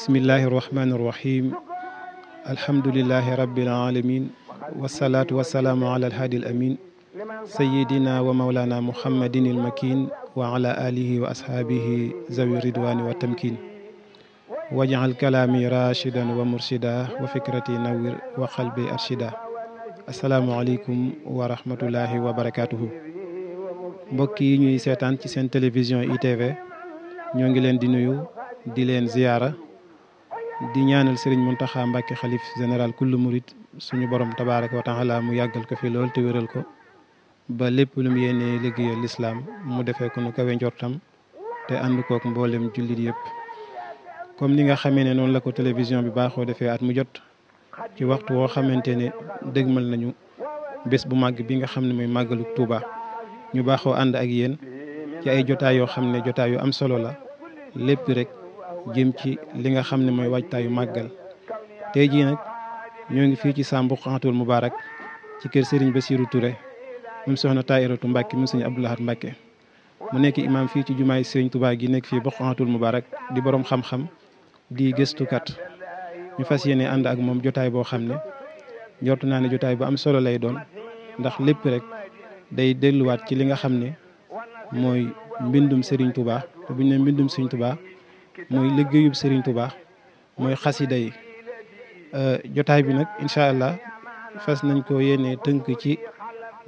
bismillahi irrahmani irrahim alhamdulilahi rabbil alamin wasalaatu wasalaamu ala alhaadi al amin sayidina wa maulana muhammadin il makin wa ala alihi wa ashaabihi zawi ridwani wa tamkin wajal kalaami rashidan wa murshida wa fikrati nawir wa qalbi arshida asalaamualeykum wa rahmatullahi wa barakatuhu mbokk yi ñuy seetaan ci seen télévision ITV ñoo ngi leen di nuyu di leen ziyaara di ñaanal Serigne Mountakha Mbacké xalif général kullu murid suñu borom tabaaraka wa taala mu yàggal ko fi lool te wéral ko ba lépp lu mu yéenee liggéeyal lislaam mu defee ko nu kawe njortam te ànd kook mboolem jullit yëpp. comme ni nga xamee ne noonu la ko télévision bi baaxoo defee at mu jot ci waxtu woo xamante ne dëgmal nañu bés bu màgg bi nga xam ne mooy màggalu Tuuba ñu baaxoo ànd ak yéen ci ay jotaay yoo xam ne jotaay yu am solo la lépp rek jëm ci li nga xam ne mooy waajtaayu màggal. tey jii nag ñoo ngi fii ci Sam Boukhatoul Moubarak ci kër Serigne Bassirou Touré moom soxna Tahiratu Mbacké mu Serigne Abdou Lahad Mbacké mu nekk imaam fii ci jumaay Serigne Touba gi nekk fii Boukhatoul Moubarak di borom xam-xam di gëstukat. ñu fas yéene ànd ak moom jotaay boo xam ne njortu naa ne jotaay bu am solo lay doon ndax lépp rek day delluwaat ci li nga xam ne mooy mbindum Serigne Touba te bu ñu ne mbindum Serigne Touba mooy liggéeyub Serigne Touba mooy xasida yi. jotaay bi nag incha allah fas nañ ko yéene tënk ci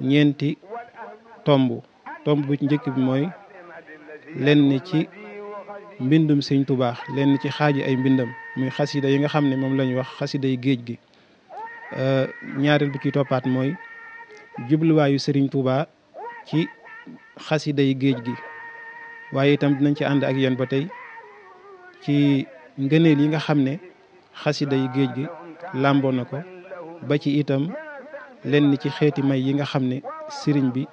ñeenti tomb bu ci njëkk bi mooy lenn ci mbindum Serigne Touba lenn ci xaaji ay mbindam muy xasida yi nga xam ne moom la ñuy wax xasida yi géej gi. ñaareel bi ci toppaat mooy jubluwaayu Serigne Touba ci xasida yi géej gi waaye itam dinañ ci ànd ak yéen ba tey ci ngëneel yi nga xam ne xasida yi géej gi làmboo na ko ba ci itam lenn ci xeeti may yi nga xam ne sëriñ bi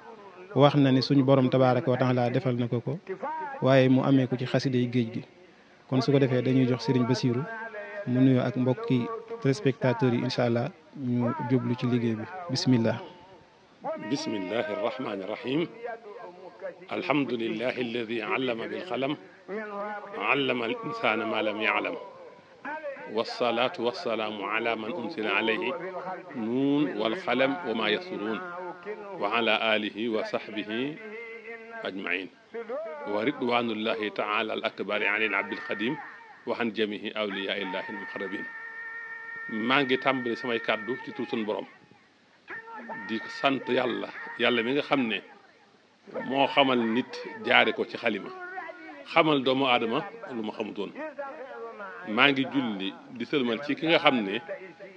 wax na ne suñu borom tabaaraka wa taala defal na ko waaye mu amee ko ci xasida yi géej gi. kon su ko defee dañuy jox sëriñ Bassirou mu nuyoo ak mbokki téléspectateurs yi incha allah ñu jublu ci liggéey bi bismillah. bismillahi arrahmani irrahim alhamdulillahi alladi allama bilqalam allama al insana ma lam yaalam wasalaatu wasalaamu ala man unsila alayhi nuun walqalam wa ma yasuruun wa ala alihi wa sahbihi ajmain wa ridwanullahi taala al akbari an il abdilxadim wa an jamihi awliya illahi almuqarrabin maa ngi tàmbali samay kàddu ci tur sunu borom di sant yàlla mi nga xam ne moo xamal nit jaare ko ci xalima xamal doomu aadama lu ma xamutoon maa ngi julli di sëlmal ci ki nga xam ne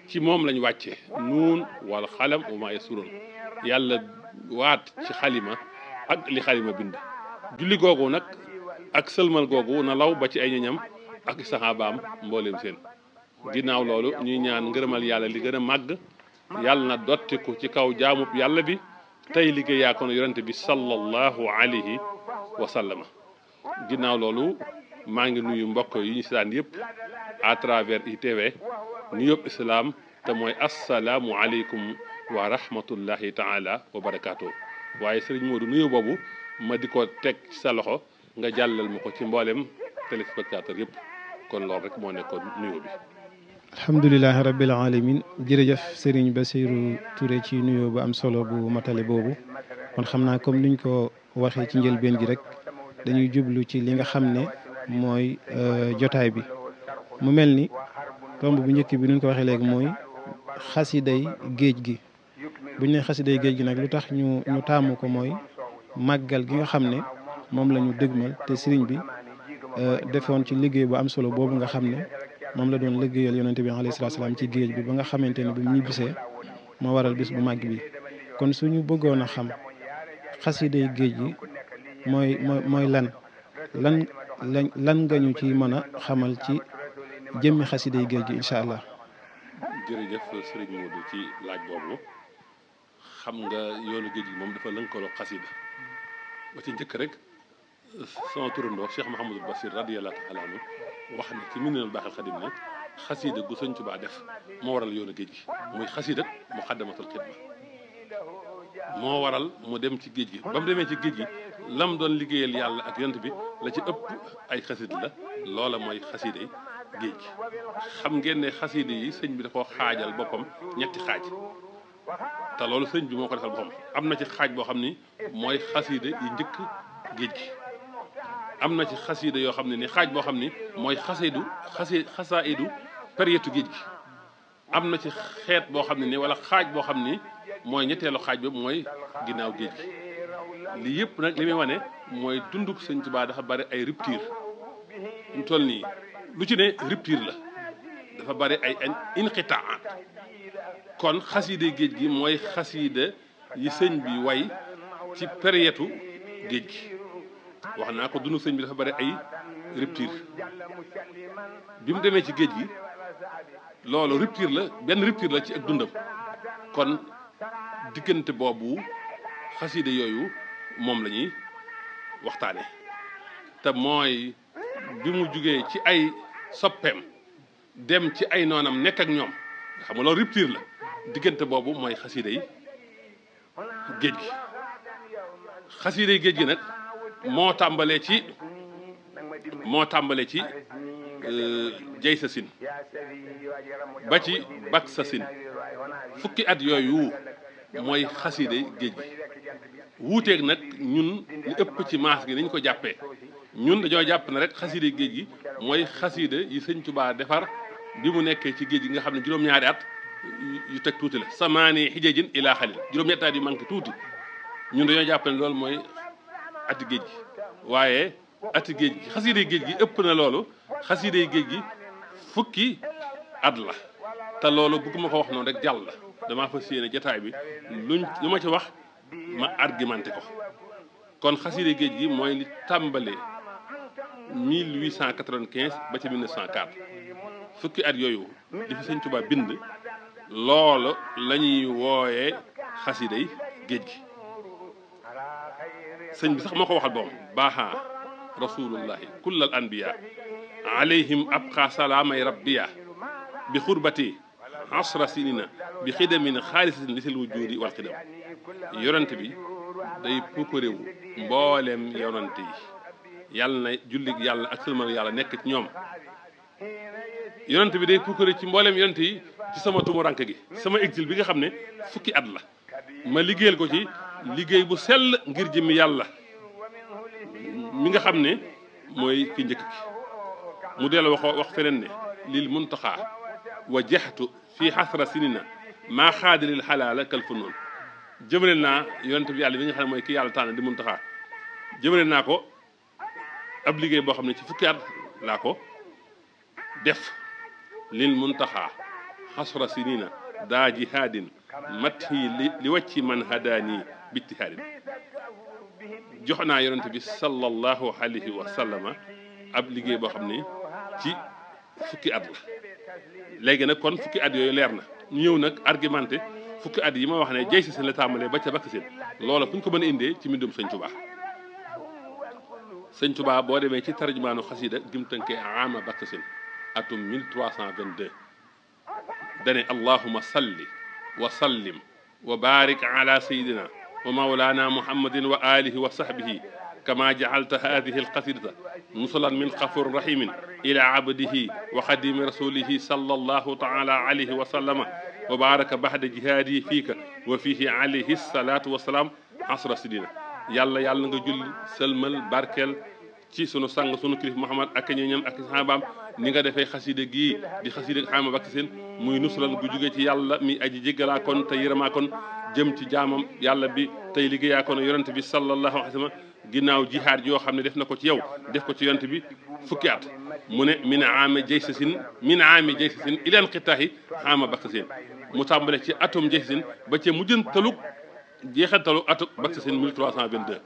ci moom lañ wàcce nuun wal xalam wa maa yasuroon yàlla waat ci xalima ak li xalima bind julli googu nag ak sëlmal googu na law ba ci ay ñoñam ak saxaabaam mbooleem seen ginnaaw loolu ñuy ñaan ngërëmal yàlla li gën a màgg yàlla na dottiku ci kaw jaamub yàlla bi tey liggéey yaa ko na yonente bi sallallahu alayhi wa sallama ginnaaw loolu maa ngi nuyu mbokk yi ñu seetaan yëpp à travers ITV nuyób islam te mooy assalaamu aleykum wa rahmatullahi taala wa barakaatu. waaye sëriñ Modou nuyu boobu ma di ko teg ci sa loxo nga jàllal ma ko ci mboolem téléspectateur yëpp kon loolu rek moo nekkoon nuyoo bi. alhamdulilahi rabbil alamin jërëjëf Serigne Bassirou Touré ci nuyoo bu am solo bu matale boobu kon xam naa comme niñ ko waxee ci njëlbeen gi rek dañuy jublu ci li nga xam ne mooy jotaay bi mu mel ni tomb bu njëkk bi nuñ ko waxee léegi mooy xasiday géej gi. buñ ne xasiday géej gi nag lu tax ñu taamu ko mooy màggal gi nga xam ne moom la ñu dëgmal te sëriñ bi defoon ci liggéey bu am solo boobu nga xam ne moom la doon liggéeyal yonente bi alayhi salaatu salaam ci géej bi ba nga xamante ne bi mu ñibbisee moo waral bis bu màgg bi. kon suñu bëggoon a xam xasiday géej gi mooy lan nga ñu ci mën a xamal ci jëmmi xasiday géej gi incha allah. jërëjëf Serigne Modou ci laaj boobu xam nga yoonu géej gi moom dafa lënkaloo xasida ba ci njëkk rek sama turandoo Cheikh Mouhamadul Bassir radiyallahu taala anhu wax ne ci Minanul Baaxil Xadim ne xasida gu Sëñ Tuubaa def moo waral yoonu géej gi muy xasida Muxaddamatul Xidma moo waral mu dem ci géej gi ba mu demee ci géej gi lam doon liggéeyal yàlla ak yonent bi la ci ëpp ay xasid la loola mooy xasida yi géej gi xam ngeen ne xasida yi sëñ bi da koo xaajal boppam ñetti xaaj te loolu sëñ bi moo ko defal boppam am na ci xaaj boo xam ni mooy xasida yi njëkk géej gi am na ci xasida yoo xam ne ni xaaj boo xam ni mooy xasaidu période géej gi am na ci xeet boo xam ne ni wala xaaj boo xam ni mooy ñetteelu xaaj bi mooy ginnaaw géej gi lii yëpp nag li muy wane mooy dunduk sëñ Tuubaa dafa bari ay rupture ñu toll nii lu ci ne rupture la dafa bari ay inqitaat kon xasida géej gi mooy xasida yi sëñ bi way ci période géej gi wax naa ko dunduk sëñ bi dafa bari ay rupture bi mu demee ci géej gi loolu rupture la benn rupture la ci ak dundam kon diggante boobu xasida yooyu moom la ñuy waxtaane te mooy bi mu jugee ci ay soppeem dem ci ay noonam nekk ak ñoom xam nga loolu rupture la diggante boobu mooy xasida yi géej gi xasida yi géej gi nag moo tàmbalee ci jay sa sin ba ci bak sa sin fukki at yooyu mooy xasida géej gi wuuteeg nag ñun li ëpp ci maas gi niñ ko jàppee ñun dañoo jàpp na rek xasida géej gi mooy xasida yi sëñ Tuubaa defar bi mu nekkee ci géej gi nga xam ne juróom-ñaari at yu teg tuuti la samaani xijajin ilaa xalil juróom-ñetti at yu manqué tuuti ñun dañoo jàpp ne loolu mooy ati géej gi waaye ati géej gi xasida géej gi ëpp na loolu xasida géej gi fukki at la te loolu bëgguma ko wax noonu rek jàll la damaa fas yéene jataay bi lu ma ci wax ma argumenté ko kon xasida géej gi mooy li tàmbalee 1895 ba ci 1904 fukki at yooyu di fi sëñ Tuubaa bind loolu la ñuy wooyee xasida yi géej gi sëñ bi sax moo ko waxal boom baaxa rasulullahi kullal anbiya alayhim abqa salaamay rabbiya bi xurbati asra sinina bi xidamin xaalisatin lisil wujudi wal xidam yonent bi day pukkaréwu mboolem yonent yi yàlla na jullig yàlla ak sëlmal yàlla nekk ci ñoom yonent bi day pukkare ci mboolem yonent yi ci sama tumurank gi sama exil bi nga xam ne fukki at la ma liggéeyal ko ci liggéey bu sell ngir jëmmi yàlla mi nga xam ne mooy ki njëkk ki mu delloo wax feneen ne lil muntaxaa wa jaxtu fii xasra sinina maa xaadalil xalaala kal funoon jëmale naa yonent bi yàlla bi nga xam ne mooy ki yàlla tànn di muntaxaa jëmale naa ko ab liggéey boo xam ne ci fukki at laa ko def lil muntaxaa xasra sinina daa jihaadin matti li wàcci man hadaani bittihaadin jox naa yonent bi sallallahu alayhi wa sallama ab liggéey boo xam ne ci fukki at la léegi nag kon fukki at yooyu leer na ñu ñëw nag argumenté fukki at yi ma wax ne jay si seen la tàmbalee ba ca bakk seen loola fu ñu ko mën a indee ci mbindum sëñ Tuubaa sëñ Tuubaa boo demee ci tarjumaanu xasida gim tënkee ama bakk seen atum 1322 dane allahuma salli wa sallim wa barik ala sayidina wa mawlana muhammadin wa alihi wa sahbihi kama jacalta hadihi alqasidata nusulan min xafur rahimin ila abdihi wa xadimi rasulihi sallallahu taala alayhi wa sallama wa baraka baxda jihaadihi fiika wa fihi alayhi salatu wasalaam asra sidina yàlla nga julli sëlmal barkeel ci sunu sang sunu kilif Muhammad ak ñoñam ak sahabaam ni nga defee xasida gii di xasida xaama bakk seen muy nusulan gu jóge ci yàlla mi aji jéggalaa kon te yërëmaa kon jëm ci jaamam yàlla bi tey liggéeyaa kon yonent bi sallallahu alayhi wa sallam ginnaaw jihaad yoo xam ne def na ko ci yow def ko ci yonent bi fukki at mu ne min aami jay sa sin ileen xitaahi xaama bakk seen mu tàmbale ci atum jay sa sin ba ci mujjantalug jeexantalu atum bakk seen 1322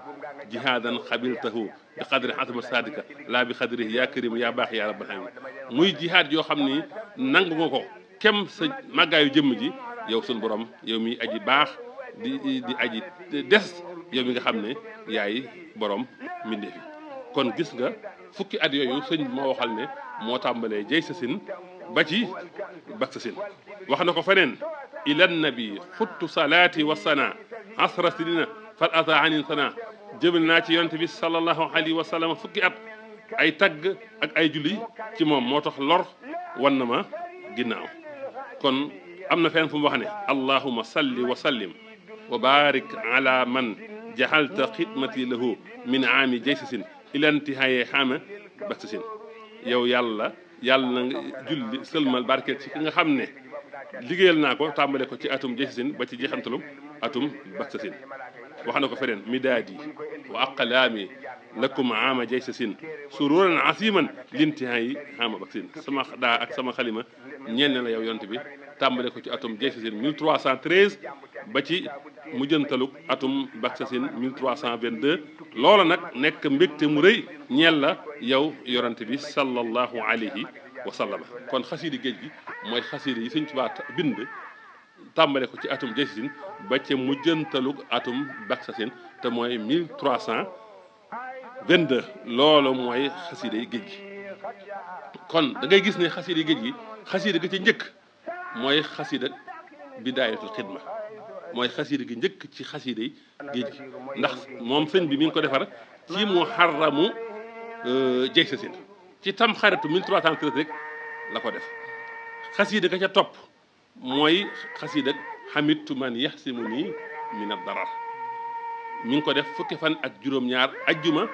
jihaadan xabiltahu bi xadri xasama sadika laa bi xadri yaa karim yaa baax yaa rabbal alamin muy jihaad yoo xam ni nangu nga ko kem sa màggaayu jëmm ji yow suñu borom yow mi aji baax di aji des yow mi nga xam ne yaay borom mbindee fi kon gis nga fukki at yooyu sëñ bi moo waxal ne moo tàmbalee jay sa sin ba ci bak sa sin wax na ko feneen ila nabi xuttu salaati wa sana asra sinina fal ata anin sana jëmal naa ci yonent bi sallallahu alayhi wa sallam fukki at ay tagg ak ay julli ci moom moo tax lor wan na ma ginnaaw kon am na fenn fu mu wax ne allahuma salli wa sallim wa barik ala man jaxalta xidmati lahu min aami jaysasin ila intihaye xaama baksasin yow yàlla na nga julli sëlmal barkeel ci ki nga xam ne liggéeyal naa ko tàmbale ko ci atum jaysasin ba ci jeexantalum atum baksasin wax na ko feneen midaadi wa aqlaami lakum aama jaysasin sururan asiman lintihayi xaama baksasin sama daa ak sama xalima ñeen la yow yonent bi tàmbale ko ci atum jaysasin 1313 ba ci mujjantaluk atum baksasin 1322 loola nag nekk mbégte mu rëy ñeel la yow yorante bi sallallahu alayhi wa sallam kon xasiidi géej gi mooy xasiidi yi Sëñ Tuubaa bind tàmbale ko ci atum jaysasin ba ca mujjantaluk atum baksasin te mooy 1322 loolu mooy xasiida yi géej gi kon da ngay gis ne xasiida yi géej gi xasiida ga ca njëkk mooy xasiida bidaayatul xidma mooy xasiida gi njëkk ci xasiida yi géej gi ndax moom sëñ bi mi ngi ko defar ci muharramu jaysasin ci tam xaritu 1313 rek la ko def xasiida ga ca topp mooy xasiida xamitu man yaxsimu nii min ad-darar mi ngi ko def fukki fan ak juróom-ñaar ajjuma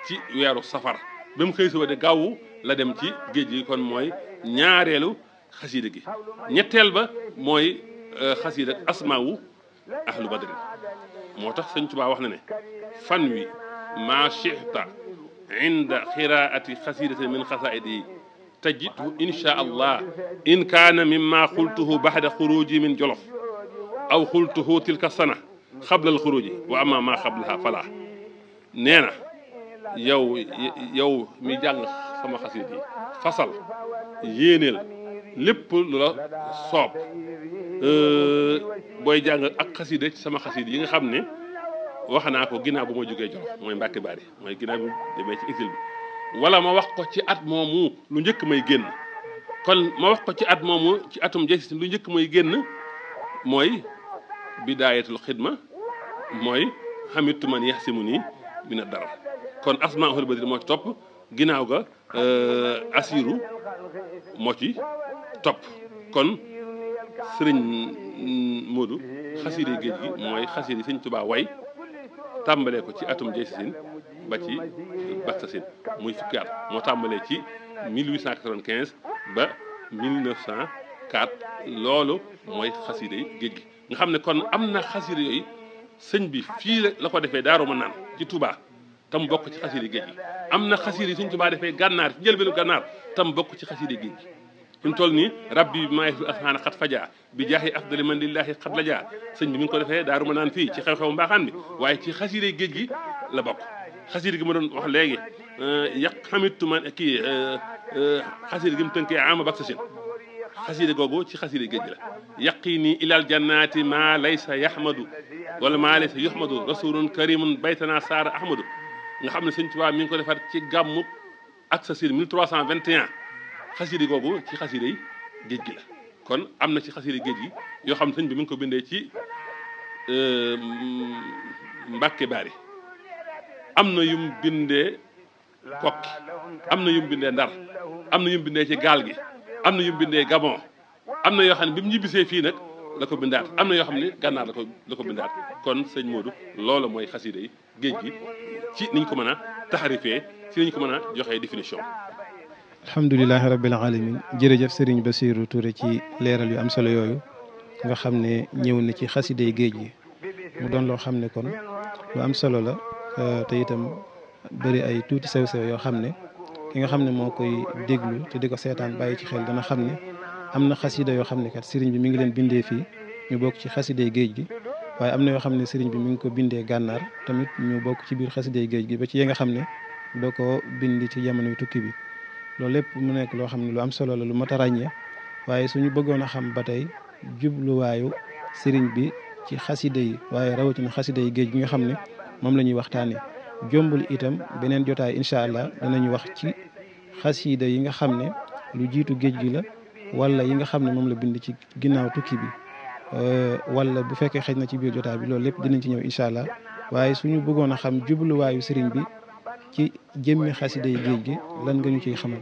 ci weeru safar ba mu xëy suba de gaawu la dem ci géej gi kon mooy ñaareelu xasiida gi ñetteel ba mooy xasiida asmaawu ahlu badrin moo tax Sëñ Tuubaa wax na ne fan wi maa chita inda xiraati xasiidati min xasaidi tajidu insha allah in kaana mimma xultuhu baxda xuruji min jolof aw xultuhu tilka sana xabla al xuruji wa ama ma xablaha falaa nee na yow mi jàng sama xasiida yi fasal yéeneel lépp lu la soob booy jàng ak xasiida ci sama xasiida yi nga xam ne wax naa ko ginnaaw bu ma jógee Jolof mooy Mbàkke Bari mooy ginnaaw bi demee ci exil bi wala ma wax ko ci at moomu lu njëkk may génn kon ma wax ko ci at moomu ci atum jaysasin lu njëkk may génn mooy bidaayatul xidma mooy xamitu man yaxsimu nii mina dara kon asmaa ahlu badri moo ci topp ginnaaw ga asiru moo ci topp kon sëriñ Modou xasiida géej gi mooy xasiida Sëñ Tuubaa way tàmbalee ko ci atum jaysasin ba ci baksasin muy fukki at moo tàmbalee ci 1895 ba 1904 loolu mooy xasiida géej gi nga xam ne kon am na xasiida yooyu sëñ bi fii la ko defee Daaru Manaan ci Touba tam bokk ci xasiida géej gi am na xasiida yi Sëñ Tuubaa defee gànnaar ci njëlbeenu gànnaar tam bokk ci xasiida géej gi fi mu toll nii rabbi bi maay asxaana xat fajaa bi jaaxi afdali man lillahi xat la jaa sëñ bi mi ngi ko defee Daaru Manaan fii ci xew-xew mbaaxaan bi waaye ci xasiida géej gi la bokk xasiida gi ma doon wax léegi yàq xamitu man kii xasiida gi mu tënkee ama baksasin xasiida googu ci xasiida géej gi la yaqini ilal jannati ma laysa yaxmadu wala ma laysa yuxmadu rasulun karimun baytana saara ahmadu nga xam ne Sëñ Tuubaa mi ngi ko defar ci gàmmu ak sa sir 1321 xasiida googu ci xasiida yi géej gi la kon am na ci xasiida géej gi yoo xam ne sëñ bi mi ngi ko bindee ci Mbàkke Bari am na yum bindee Kokki am na yum bindee Ndar am na yum bindee ci gaal gi am na yum bindee Gabon am na yoo xam ne bi mu ñibbisee fii nag la ko bindaat am na yoo xam ne gànnaar la ko bindaat kon sëñ Modou loolu mooy xasiida yi géej gi ci niñ ko mën a taxarifee ci niñ ko mën a joxee définition. alhamdulilahi rabbil alamin jërëjëf Serigne Bassirou Touré ci leeral yu am solo yooyu nga xam ne ñëw na ci xasiida yi géej gi mu doon loo xam ne kon lu am solo la te itam bëri ay tuuti sew-sew yoo xam ne ki nga xam ne moo koy déglu te di ko seetaan bàyyi ci xel dana xam ne am na xasida yoo xam ne kat sëriñ bi mi ngi leen bindee fii ñu bokk ci xasiday géej gi waaye am na yoo xam ne sëriñ bi mi ngi ko bindee gànnaar tamit ñu bokk ci biir xasiday géej gi ba ci yi nga xam ne doo ko bind ci jamonoy tukki bi loolu lépp mu nekk loo xam ne lu am solo la lu mat a ràññee waaye suñu bëggoon a xam ba tey jubluwaayu sëriñ bi ci xasida yi waaye rawatina xasida yi géej gi nga xam ne moom la ñuy waxtaanee jombul itam beneen jotaay incha allah danañu wax ci xasida yi nga xam ne lu jiitu géej gi la wala yi nga xam ne moom la bind ci ginnaaw tukki bi wala bu fekkee xëj na ci biir jotaay bi loolu lépp dinañ ci ñëw incha allah waaye suñu bëggoon a xam jubluwaayu sëriñ bi ci jëmmi xasida yi géej gi lan nga ñu ciy xamal.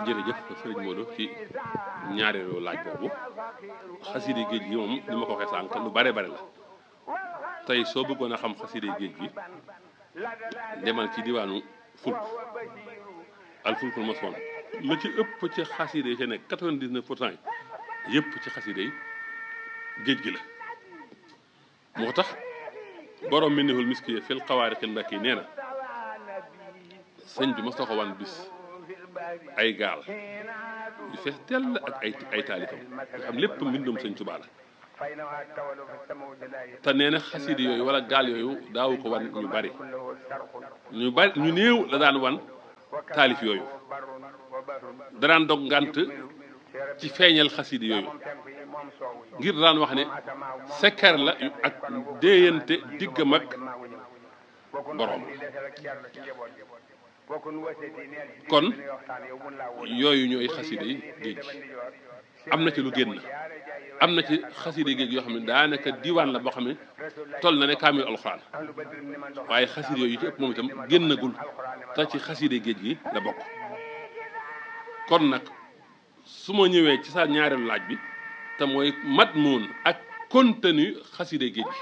jërëjëf sëriñ Modou ci ñaareelu laaj boobu xasida géej gi moom ni ma ko waxee sànq lu bare la tey soo bëggoon a xam xasida géej gi demal ci diwaanu fulk al fulkul masoon la ci ëpp ci xasida yi ci nekk 99% yëpp ci xasida yi géej gi la moo tax borom Minhul Miskiya fil Qawaariqil Mbakki nee na sëñ bi mos na ko wan bis ay gaal yu fees dell ak ay taalifam nga xam lépp mbindum sëñ Tuubaa la te nee na xasida yooyu wala gaal yooyu daawu ko wan ñu bari ñu néew la daan wan taalif yooyu danaan dog ngànt ci feeñal xasida yooyu ngir daan wax ne sekkar la ak déeyante diggam ak boroom kon yooyu ñooy xasida yi géej gi am na ci lu génn am na ci xasida géej yoo xam ne daanaka diwaan la boo xam ne toll na ne kaamil alxuraan waaye xasida yooyu ci ëpp moom itam génnagul te ci xasida géej gi la bokk kon nag su ma ñëwee ci sa ñaareelu laaj bi te mooy madmuun ak contenu xasida géej gi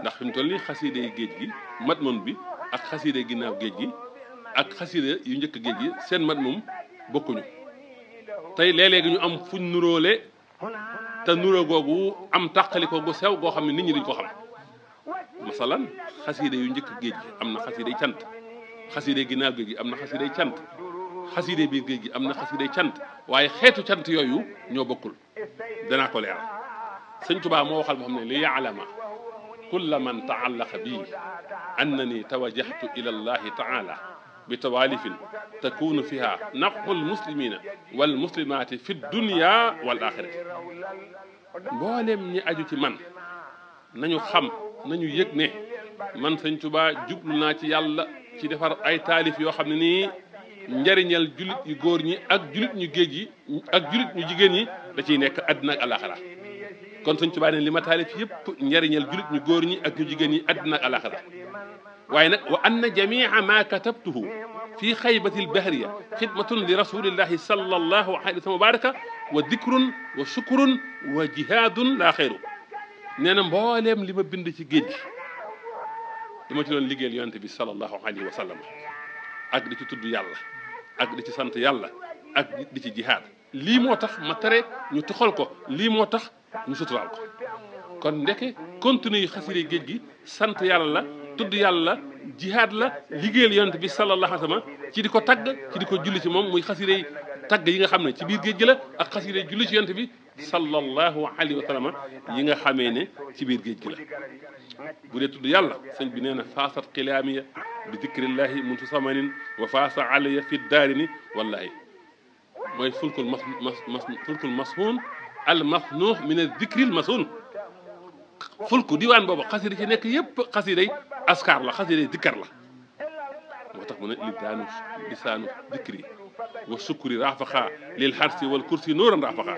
ndax fi mu toll nii xasida géej gi madmuun bi ak xasida ginnaaw géej gi ak xasida yu njëkk géej gi seen madmuun bokkuñu tey léeg-léegi ñu am fuñ nuróole te nuróo googu am tàqaliko gu sew goo xam ne nit ñi duñ ko xam masalan xasida yu njëkk géej gi am na xasiday cant xasida ginnaaw géej gi am na xasiday cant xasida biir géej gi am na xasiday cant waaye xeetu cant yooyu ñoo bokkul danaa ko leeral sëñ Tuubaa moo waxal boo xam ne li yaalama kulla man taallaqa bii annani tawajjahtu ila allahi taala bi tawaalifin takunu fiha naful muslimina wal muslimaati fi dunya wal axirati mboolem ñi aju ci man nañu xam nañu yëg ne man sëñ Tuubaa jublu naa ci yàlla ci defar ay taalif yoo xam ne nii njariñal julit yu góor ñi ak julit ñu géej yi ak julit ñu jigéen ñi da ciy nekk àddina ak alaxira kon sëñ Tuubaa ne li ma taalif yëpp njariñal julit ñu góor ñi ak ñu jigéen ñi àddina ak alaxira waaye nag wa anna jamia ma katabtuhu fi xaybati albahriya xidmatun li rasulillahi sallallahu alayhi wa sallam baraka wa dikrun wa shukrun wa jihaadun laa xeyru nee na mbooleem li ma bind ci géej gi dama ci doon liggéeyal yonente bi sallallahu alayhi wa sallam ak di ci tudd yàlla ak di ci sant yàlla ak di ci jihaad lii moo tax ma tere ñu tuxal ko lii moo tax ñu suturaal ko kon ndeke continue yu xasida géej gi sant yàlla la tudd yàlla jihaad la liggéeyal yonent bi sallallahu alayhi wa sallam ci di ko tagg ci di ko julli ci moom muy xasida tagg yi nga xam ne ci biir géej gi la ak xasida julli ci yonent bi sallallahu alayhi wa sallam yi nga xamee ne ci biir géej gi la bu dee tudd yàlla sëñ bi nee na faasat xilaamiya bi dikrillahi muntu samanin wa faasa alaya fi daarini wallahi mooy fulkul fulkul mashuun al masnuux min al dikril masuun fulku diwaan boobu xasida ci nekk yëpp xasiday askar la xasiday dikkar la moo tax mu ne lisaanu dikri wa sukri rafaxa lil xarsi wal kursi nooran rafaxa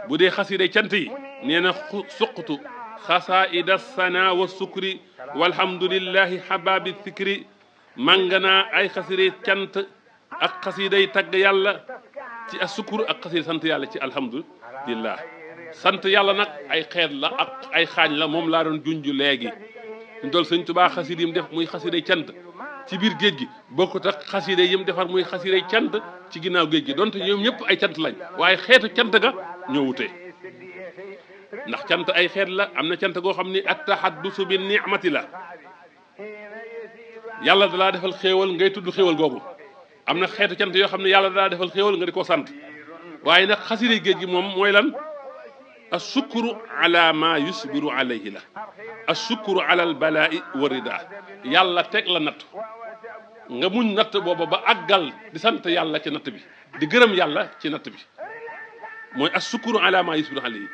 bu dee xasiday cant yi nee na suqtu xasaida sana wa sukri walhamdulillahi hababi fikri mànganaa ay xasiday cant ak xasiday tagg yàlla ci a sukkur ak xasiday sant yàlla ci alhamdulillah sant yàlla nag ay xeet la ak ay xaañ la moom laa doon junj léegi ñu dool sëñ Tuubaa xasida yim def muy xasiday cant ci biir géej gi bokkut ak xasida yim defar muy xasiday cant ci ginnaaw géej gi donte ñoom ñëpp ay cant lañ waaye xeetu cant ga ñoo wutee ndax cant ay xeet la am na cant goo xam ni at tahaddusu bi ni'mati la yàlla dalaa defal xéewal ngay tudd xéewal googu am na xeetu cant yoo xam ne yàlla dalaa defal xéewal nga di ko sant waaye nag xasiday géej gi moom mooy lan asukuru ala ma yusbiru alayhi la asukuru ala al balaa'i wa rida yàlla teg la natt nga muñ natt booba ba àggal di sant yàlla ci natt bi di gërëm yàlla ci natt bi mooy asukuru ala ma yusbiru alayhi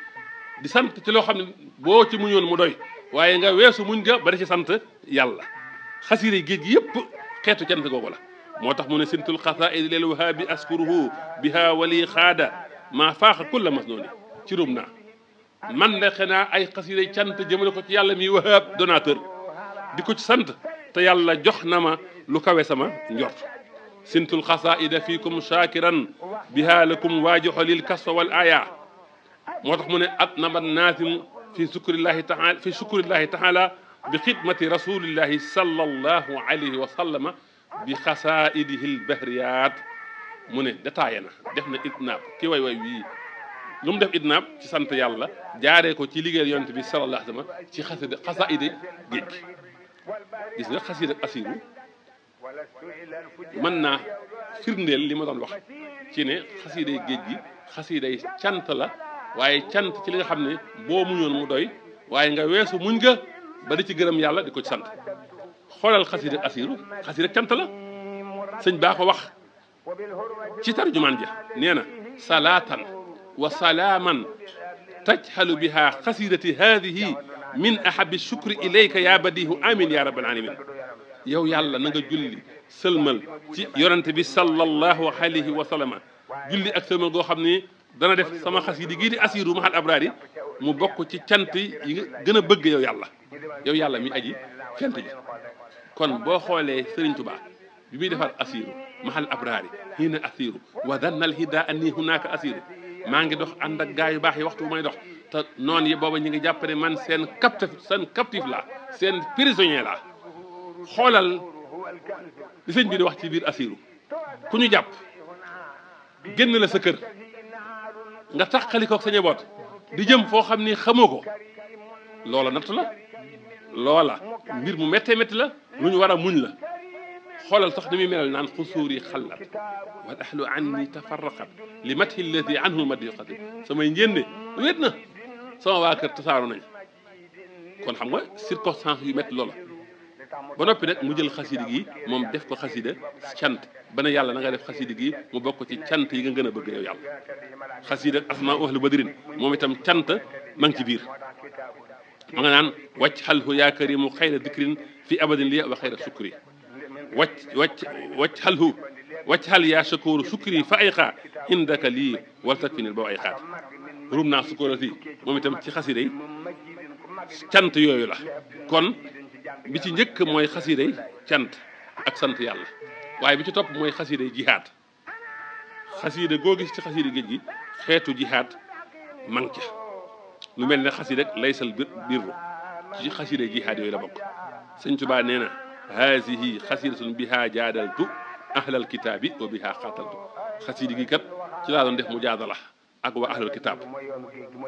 di sant ci loo xam ne boo ci muñoon mu doy waaye nga weesu muñ nga ba di ci sant yàlla xasida géej gi yëpp xeetu cant googu la moo tax mu ne sintul xasaa'id lil wahaabi askuruhu biha wali xaada maa faaxa kulla masnooni ci rum naa man de xanaa ay xasida cant jëmale ko ci yàlla mi wahab donateur di ko ci sant te yàlla jox na ma lu kawe sama njort sintul xasaida fiikum shakiran biha lakum waajoxo lil kasfa wal aya moo tax mu ne at nabat naasim fi shukrillahi taala bi xidmati rasulillahi sallallahu alayhi wa sallama bi xasaidihi lbahriyat mu ne détaillé na def na idnaab ki way wii lu mu def idnaab ci sant yàlla jaaree ko ci liggéeyal yonent bi sallallahu alayhi wa sallam ci xasaide géej gi gis nga xasida asiru mën naa firndeel li ma doon wax ci ne xasiday géej gi xasiday cant la waaye cant ci li nga xam ne boo muñoon mu doy waaye nga weesu muñ nga ba di ci gërëm yàlla di ko ci sant xoolal xasida asiru xasida cant la sëñ baa ko wax ci tarjumaan ja nee na salaatan wa salaaman tajhalu biha xasidati hadihi min ahabi shukri ilayka ya badihu amin ya rabbal alamin yow yàlla na nga julli sëlmal ci yonante bi sallallahu alayhi wa sallama julli ak sëlmal goo xam ne dana def sama xasida gii di asiru mahal abraar yi mu bokk ci cant yi nga gën a bëgg yow yàlla mi aji cant ji kon boo xoolee Sëriñ Tuubaa bi muy defar asiru mahal abraar yi hiina asiru wa dannal hida anni hunaka asiru maa ngi dox ànd ak gaa yu baax yi waxtu bu may dox te noonu yi booba ñu ngi jàpp ne man seen captif la seen prisonnier la xoolal li sëñ bi di wax ci biir asiru ku ñu jàpp génn la sa kër nga taxali ko sa njaboot di jëm foo xam ni xamoo ko loola natt la loola mbir mu méttee métti la lu ñu war a muñ la xoolal sax ni muy melal naan xusuur yi xallat wal ahlu anni tafarraqat li mathi alladi anhu madiqati samay njénne wét na sama waa kër tasaaru nañ kon xam nga circonstance yu métti loola ba noppi nag mu jël xasida gi moom def ko xasida cant ba ne yàlla na nga def xasida gi mu bokk ci cant yi nga gën a bëgg yow yàlla xasida asmaa ahlu badrin moom itam cant ma ngi ci biir ma nga naan wàcc xalhu yaa karimu xayra dikrin fi abadin li wa xayra sukri wàcc xal yaa shakuru sukri fa ay xaa indaka lii wal takfinil ba ay xaat rum naa sukurati moom itam ci xasida yi cant yooyu la kon bi ci njëkk mooy xasida yi cant ak sant yàlla waaye bi ci topp mooy xasida yi jihaad xasida goo gis ci xasida géej gi xeetu jihaad mang ca lu mel ne xasida laysal birru ci xasida jihaad yooyu la bokk sëñ Tuubaa nee na haasihi xasidatun biha jaadaltu ahlal kitaabi wa biha xaataltu xasida gi kat ci laa doon def mujaadala ak waa ahlal kitaab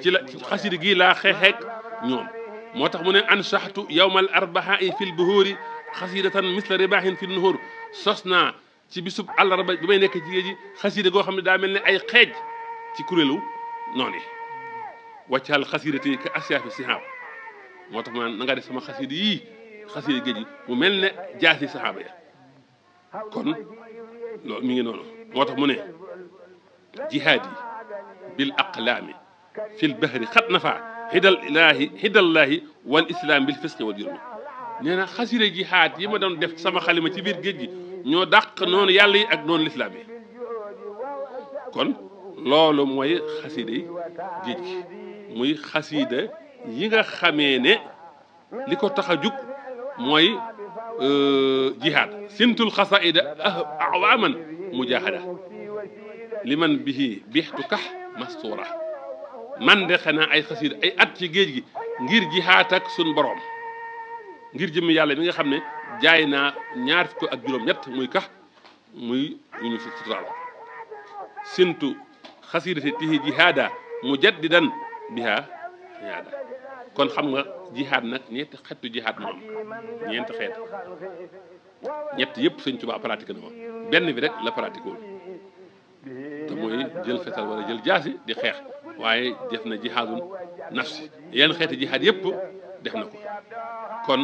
ci la xasida gi laa xeexeeg ñoom moo tax mu ne ansaxtu yawmal arbahaa'i fil buhuuri xasidatan misla ribaahin fi nuhur sos naa ci bisub àllarba bi may nekk ci géej gi xasida goo xam ne daa mel ne ay xeej ci kuréelu noonu yi wàccal xasidati ka asiyaafi sihaab moo tax ma na nga def sama xasida yii xasida géej gi mu mel ne jaasi sahaaba ya kon loolu mi ngi noonu moo tax mu ne jihaad yi bil aqlaami fil bahri xat nafa hidallaahi wal islam bil fisqi wal jurmi nee na xasida jihaad yi ma doon def sama xalima ci biir géej gi ñoo dàq noonu yàlla yi ak noonu lislaam yi kon loolu mooy xasida yi géej gi muy xasida yi nga xamee ne li ko tax a jug mooy jihaad sintul xasaida awaaman mujahada liman bihi bixtu kax mastura man de xanaa ay xasida ay at ci géej gi ngir jihaat ak sun boroom ngir jëmmi yàlla mi nga xam ne jaay naa ñaar fukk ak juróom-ñett muy kax muy ñu suturaal sintu xasidati tihi jihaada mujaddidan biha jihaada kon xam nga jihaad nag ñetti xeetu jihaad moo am ñeenti xeet ñett yëpp Sëñ Tuubaa pratique na ko benn bi rek la pratique wul te mooy jël fetal wala jël jaasi di xeex waaye def na jihaadun nafsi yenn xeeti jihaad yëpp def na ko kon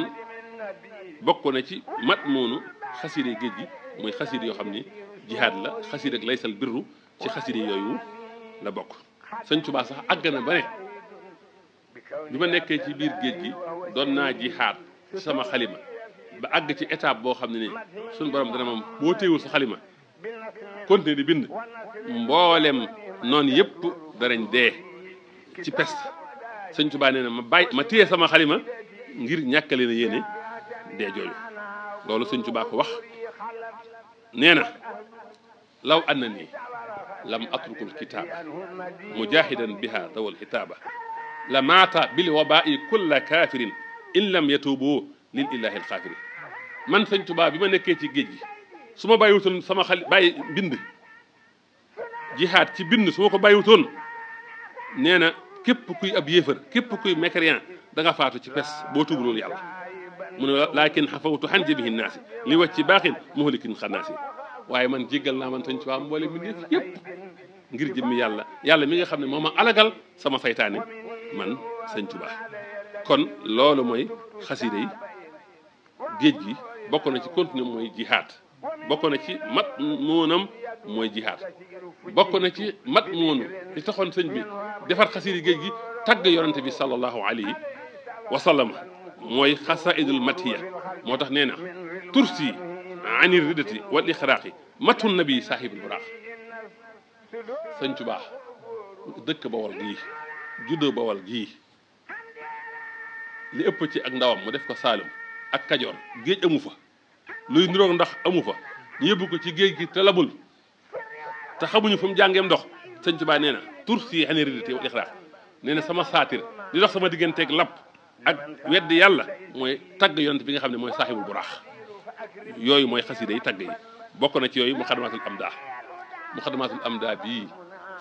bokk na ci mat moonu xaside géej gi muy xaside yoo xam ni jihaad la xaside ak laysal birru ci xaside yooyu la bokk Sëñ Tuubaa sax àgg na ba ne bi ma nekkee ci biir géej gi doon naa jihaad ci sama xalima ba àgg ci étape boo xam ne ni suñu borom dana moom boo téewul sa xalima continuer di bind mboolem noonu yëpp danañ dee ci pes sëñ Tuubaa nee na ma téye sama xalima ngir ñàkk leen a yéene dee jooju loolu sëñ Tuubaa ko wax nee na law annani lam atrukul kitaaba mujahidan biha dawal xitaaba la maata bil wabaa'i kulla kaafirin in lam yatuubu lil illaahi alxaafiri man sëñ Tuubaa bi ma nekkee ci géej gi su ma bàyyiwutoon sama bàyyi bind jihaad ci bind su ma ko bàyyiwutoon nee na képp kuy ab yéefar képp kuy mécréant da nga faatu ci pes boo tuubulul yàlla mu ne laakin xafawtu xan jabihi naasi li wacc ci baaxin muhlikin xanaasi waaye man jéggal naa man sëñ Tuubaa mboole mi def yépp ngir jëmmi yàlla mi nga xam ne moo ma alagal sama saytaane man sëñ Tuubaa kon loolu mooy xasida yi géej gi bokk na ci continue mooy jihaad bokk na ci mat moonam mooy jihaad bokk na ci mat moonu li taxoon sëñ bi defar xasida géej gi tagg yonante bi sallallahu alayhi wa sallam mooy xasaidul matiya moo tax nee na tursi anir ridati wal ixraaqi matun nabi saahibul buraax sëñ Tuubaa dëkk Bawol gii juddoo Bawol gii li ëpp ci ak ndawam mu def ko Saalum ak Kajoor géej amu fa luy niroog ndax amu fa ñu yóbbu ko ci géej gi te labul te xamuñu fu mu jàngeem ndox sëñ Tuubaa nee na tursi anir ridati wal ixraaq nee na sama saatir li dox sama digganteeg lapp ak weddi yàlla mooy tagg yonent bi nga xam ne mooy saaxibul buraax yooyu mooy xasida yi tagg yi bokk na ci yooyu muxadamatul amda bii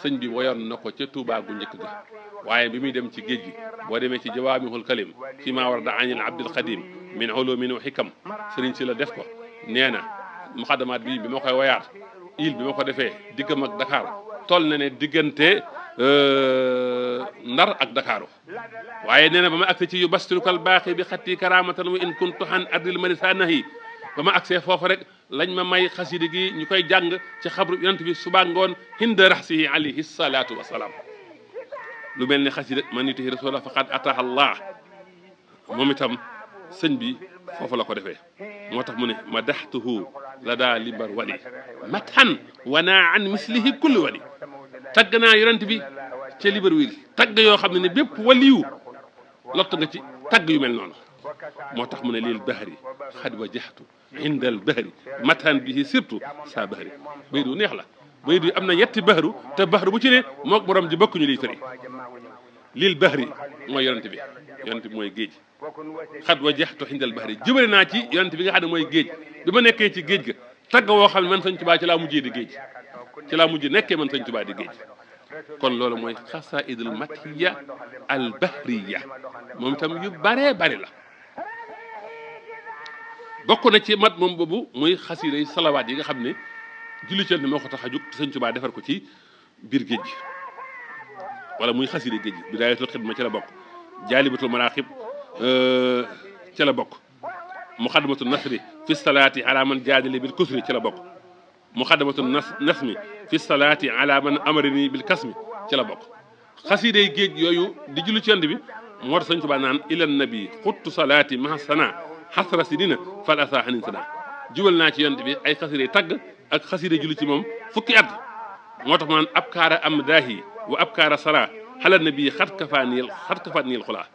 sëñ bi woyoon na ko ca Tuubaa gu njëkk ga waaye bi muy dem ci géej gi boo demee ci jawaamihul kalim fi maa warada anil abdil xadim min ulumin wa xikam sëriñ si la def ko nee na muxadamaat bii bi ma koy woyaat il bi ma ko defee diggam ak Dakar toll na ne diggante Ndar ak Dakaaru waaye nee na ba ma agse ci yu bastirukal baaxi bi xatti karamatan wa in kuntu xan ardil marisa nahi ba ma agsee foofu rek lañ ma may xasida gi ñu koy jàng ci xabru yonent bi suba ngoon hinda raxsihi alayhi salaatu wasalaam lu mel ne xasida man yutihi rasula faqad ataha allah moom itam sëñ bi foofu la ko defee moo tax mu ne madaxtuhu la daa libar wali mathan wana an mislihi kulli wali tagg naa yonent bi ca libar wil tagg yoo xam ne bépp waliyu lott nga ci tagg yu mel noonu moo tax mu ne lil bahri xad wajaxtu indal bahri matan bihi surtout saa bahri bay du neex la bay du am na yetti bahru te bahru bu ci ne mook borom ji bokkuñu liy fëri lil bahri mooy yonent bi mooy géej xad wajaxtu indal bahri jëbale naa ci yonent bi nga xam ne mooy géej bi ma nekkee ci géej ga tagg woo xam ne man sëñ Tuubaa ci laa mujjee di géej ci laa mujj nekkee man sëñ Tuubaa di géej kon loolu mooy xasaidul matiya al bahriya moom itam yu baree bari la bokk na ci mat moom boobu muy xasida yi salawaat yi nga xam ne julli ci moo ko tax a jóg sëñ Tuubaa defar ko ci biir géej gi wala muy xasida géej gi bidaayatul xidma ci la bokk jaalibatul maraqib ci la bokk muxadamatul nasri fi salaati ala man jaadali bil kusri ci la bokk muxadamatul nasmi fi salaati ala man amarini bil kasmi ci la bokk xasida yi géej yooyu di julli ci bi moo tax sëñ Tuubaa naan ilan nabi xuttu salaati maha sana xasra si dina fal asa xanin sana jubal naa ci yonent bi ay xasida tagg ak xasida julli ci moom fukki at moo tax maan ab kaara am daahi wa ab kaara sara xalal na bii xat kafaat niyel xulaa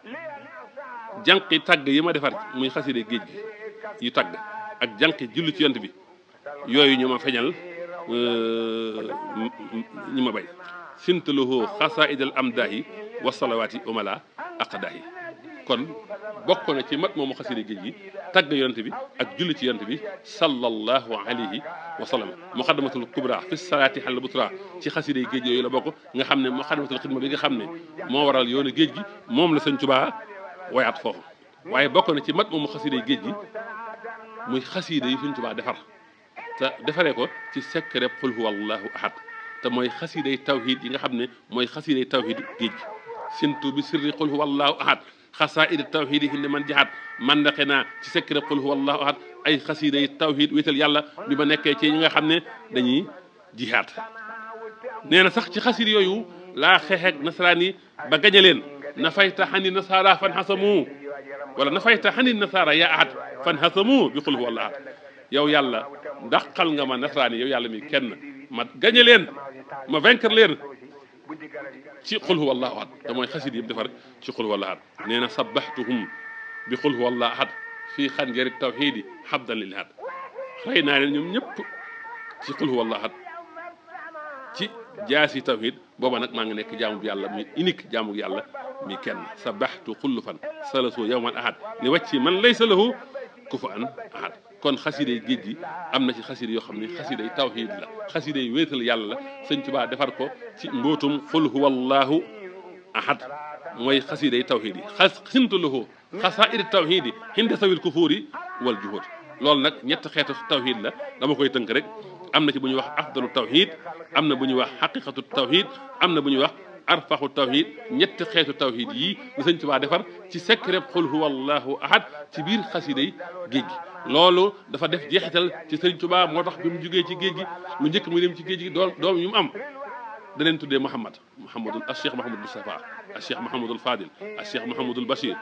jànqi tagg yi ma defar muy xasida géej gi yu tagg ak jànqi julli ci yonent bi yooyu ñu ma feñal ñu ma bay sintalohoo xasaidal am daahi wa salawaati umala aqdaahi kon bokk na ci mat moomu xasida géej gi tagg yonent bi ak julli ci yonent bi sallallahu alayhi wa sallam muqaddamatul kubra fi salaati xal butra ci xasida géej yooyu la bokk nga xam ne muqaddamatul xidma bi nga xam ne moo waral yoonu géej gi moom la sëñ Tuubaa wayaat foofu waaye bokk na ci mat moomu xasida géej gi muy xasida yi sëñ Tuubaa defar te defaree ko ci secret qul huwa allahu ahad te mooy xasiday tawhid yi nga xam ne mooy xasiday tawhid géej gi sintu bi sirri qul huwa allahu ahad xasaid tawhid yi man jaxaat man daqe naa ci secret qul huwa allahu ahad ay xasiday tawhid wéetal yàlla bi ma nekkee ci ñi nga xam ne dañuy jihaat nee na sax ci xasid yooyu laa xeexeeg nasaraan yi ba gañe leen na fayta xani nasaara fan xasamu wala na fayta xani nasaara yaa ahad fan xasamu bi qul huwa allahu ahad yow yàlla dàqal nga ma nasaraan yi yow yàlla mi kenn ma gañe leen ma vaincre leen ci qul huwa allahu ahad te mooy xasida yëpp defar ci qul huwa allahu ahad nee na sabbaxtuhum bi qul huwa allahu ahad fii xanjari tawxiidi xabdan lil ahad xëy naa leen ñoom ñëpp ci qul huwa allahu ahad ci jaasi tawxiid booba nag maa ngi nekk jaamu bi yàlla mi unique jaamu yàlla mi kenn sabbaxtu xullufan salasoo yawman ahad li wàcc man laysa lahu kufuwan ahad kon xasiday géej gi am na ci xasida yoo xam ne xasiday tawxiid la xasiday wéetal yàlla la sëñ Tuubaa defar ko ci mbootum qul huwa allahu ahad mooy xasiday tawxiid yi xintu lahu xasaa'id tawxiid yi hinda sawil kufuuri wal juhud loolu nag ñett xeetu tawxiid la dama koy tënk rek am na ci bu ñuy wax afdalu tawxiid am na bu ñuy wax xaqiqatu tawxiid am na bu ñuy wax arfaxu tawxiid ñetti xeetu tawxiid yii la sëñ Tuubaa defar ci secret qul huwa allahu ahad ci biir xasiday géej gi loolu dafa def jeexital ci sëñ Tuubaa moo tax bi mu jugee ci géej gi lu njëkk muy dem ci géej gi doom yu mu am da leen tuddee Mouhamadul al Cheikh Mouhamadul Moustapha al Cheikh Mouhamadul Fadil al Cheikh Mouhamadul Bachir